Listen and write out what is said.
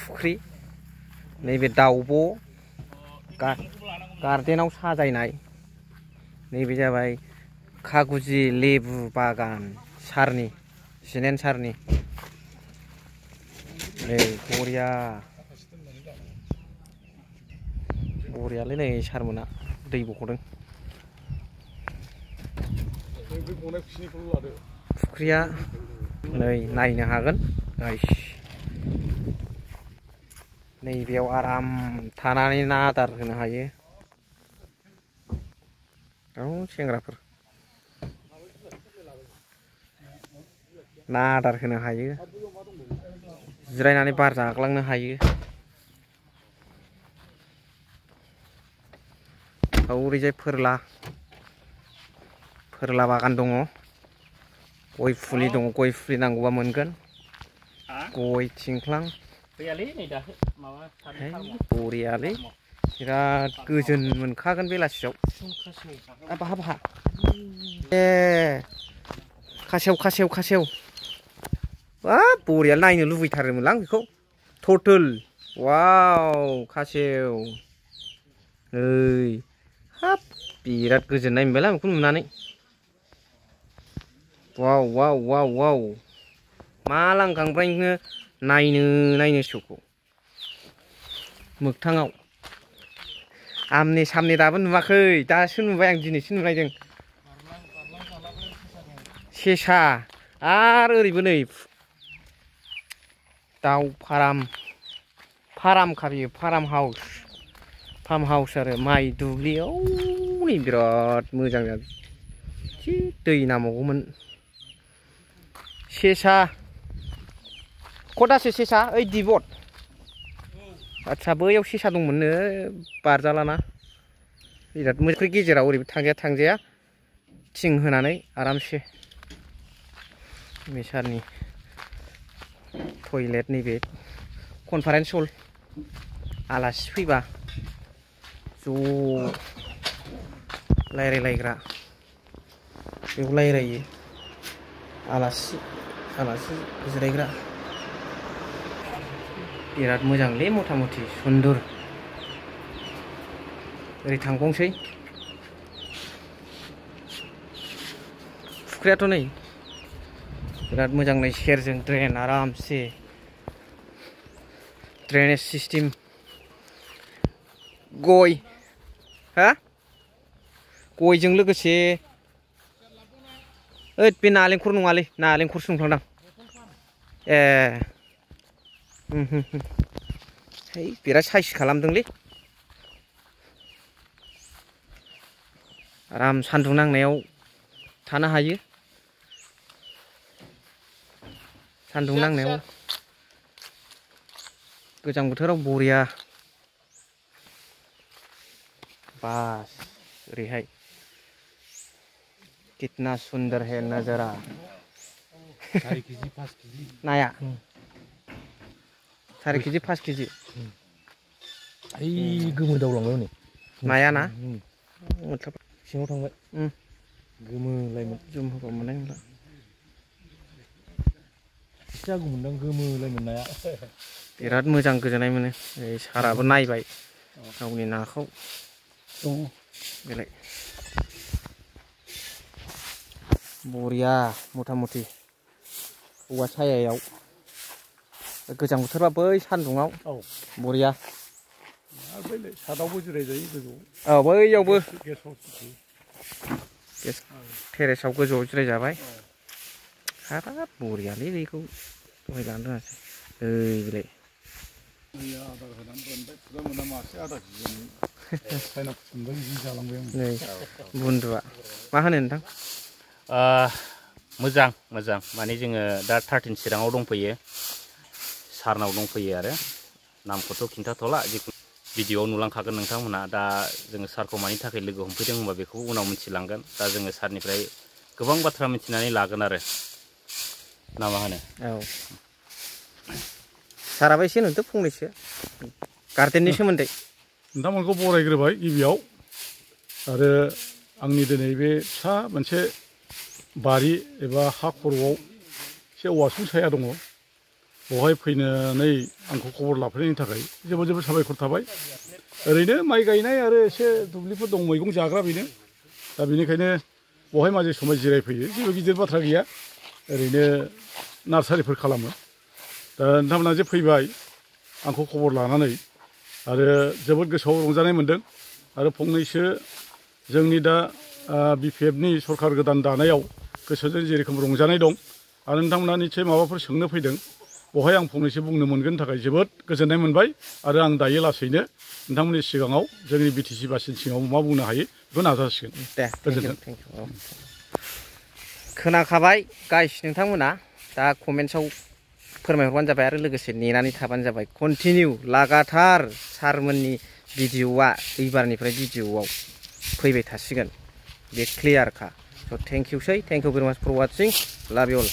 फुख्रि नैबे दाउब' गार्डेनाव साजायनाय नैबे जाबाय खागुजि लेबु बागान सारनि जिनेन सारनि नै बरिया बरियालै नै सारमोना दै बख'दों फुख्रिया नै नायनो हागोन गाइस नैबेयाव आराम थानानै ना आदार होनो हायो औ सेंग्राफोर ना आदार होनो हायो जिरायनानै बार जाग्लांनो हायो ओरैजाय फोरला बागान दङ गय फुलि दङ गय फुलि नांगौबा मोनगोन गय थिंख्लां बरियालै बिराद गोजोन मोनखागोन बेलासियाव बाहा ए खासेव बाब बरिया नायनो लुबैथारोमोनलां बेखौ टटेल वाव खासेव ओइ हाब बिराद गोजोननाय मोनबायलां बेखौ नुनानै वाव मा लांखांबायनो नायनो सौखौ मोगथाङाव आमने सामने दाबो नुवाखै दासो नुबाय आं दिनैसो नुलायदों सेसा आरो ओरैबो नै दाउ फारामखा बियो फार्म हाउस आरो माइ दुब्लियाव नै बिराद मोजां एसे दै नांबावगौमोन सेसा खथासे सेसा ओइ दिबट आदसा बैयाव सेसा दंमोननो बारजालाना बिराद मोजां गेजेराव ओरैबो थांजाया थिं होनानै आरामसे बे सारनि टयलेट नैबे कनफारेन्स हल आलासि फैबा ज' रायलायलायग्रा बेयाव रायलायो आलासि जिरायग्रा बिराद मोजांलै मथा मथि सुन्दर ओरै थांबावनोसै फुख्रियाथ' नै बिराद मोजां नै सेरजों ड्रेन आरामसे ड्रेनेज सिस्टेम गय गयजों लोगोसे ओद बे नालेंखर नङालै नालेंखरसो नंफ्लांदां ए है बिराद साइज खालामदोंलै आराम सान्दुं नांनायाव थानो हायो सान्दुं नांनायाव गोजां बोथोराव बरिया बास ओरैहाय कितना सुंदर है नजारा 4 केजि 5 केजि नाया 4 केजि 5 केजि ओइ गोमो दावलांबाय हनै नाया ना सिङाव थांबाय गोमोलायमोन जुम होबा मोननाय नंला जागौमोनदां गोमोलायमोन नाया बिराद मोजां गोजोननाय मोनो साराबो नायबाय गावनि नाखौ बेलाय बरिया मथा मथि औवा सायायाव गोजां बोथोरबा बै सान्दुङाव बरिया सादावबो जिराय जायो गोजौआव औ बैयावबो टेरेसाव गोजौआव जिराय जाबाय हाबाब बरियालै बेखौ दहाय लानो रोङासै ओइ बेलाय नै बुन्दुआ मा होनो नोंथां मोजां माने जोङो दा 13 चिराङाव दंफैयो सारनाव दंफैयो आरो नामखौथ' खिन्थाथ'ला जिखुनु भिडिअ'आव नुलांखागोन नोंथांमोना दा जोङो सारखौ मानि थाखाय लोगो हमफैदों होनबा बेखौ उनाव मिथिलांगोन दा जोङो सारनिफ्राय गोबां बाथ्रा मिथिनानै लागोन आरो ना मा होनो औ साराबो एसे नुदो फंनैसो गार्डेननि सोमोन्दै नोंथांमोनखौ बरायग्रोबाय गिबियाव आरो आंनि दिनै बे फिसा मोनसे बारि एबा हा खर'आव एसे औवासुं साया दङ बेवहाय फैनानै आंखौ खबर लाफैनायनि थाखाय जोबोद जोबोद साबायखर थाबाय। ओरैनो माइ गायनाय आरो एसे दुब्लिफोर दं, मैगं जाग्रा बेनो। दा बेनिखायनो बेवहाय माजे समाय जिरायफैयो, जेबो गिदिर बाथ्रा गैया, ओरैनो नार्सारिफोर खालामो। दा नोंथांमोना जे फैबाय आंखौ खबर लानानै आरो जोबोद गोसोआव रंजानाय मोन्दों। आरो फंनैसो जोंनि दा BPF नि सरखार गोदान दानायाव गोसोजों जेरोखोम रंजानाय दं आरो नोंथांमोना निस्सय माबाफोर सोंनो फैदों, बेवहाय आं फंनैसो बुंनो मोनगोन थाखाय जोबोद गोजोननाय मोनबाय। आरो आं दायो लासैनो नोंथांमोननि सिगाङाव जोंनि BTC बासिनि सिगाङाव मा बुंनो हायो बेखौ नाजासिगोन। दे गोजोन्थों। Thank you. खोनाखाबाय गाइस नोंथांमोना, दा कमेन्ट्सआव फोरमायहरबानो जाबाय आरो लोगोसे नेनानै थाबानो जाबाय। कन्टिनिउ लागाथार सारमोननि भिडिअ'आ एबारनिफ्राय भिडिअ'आव फैबाय थासिगोन, बे क्लियारखा। स' थेंक इउसै, थेंक इउ भेरि माच फर वाचिं, लाभ इउ अल।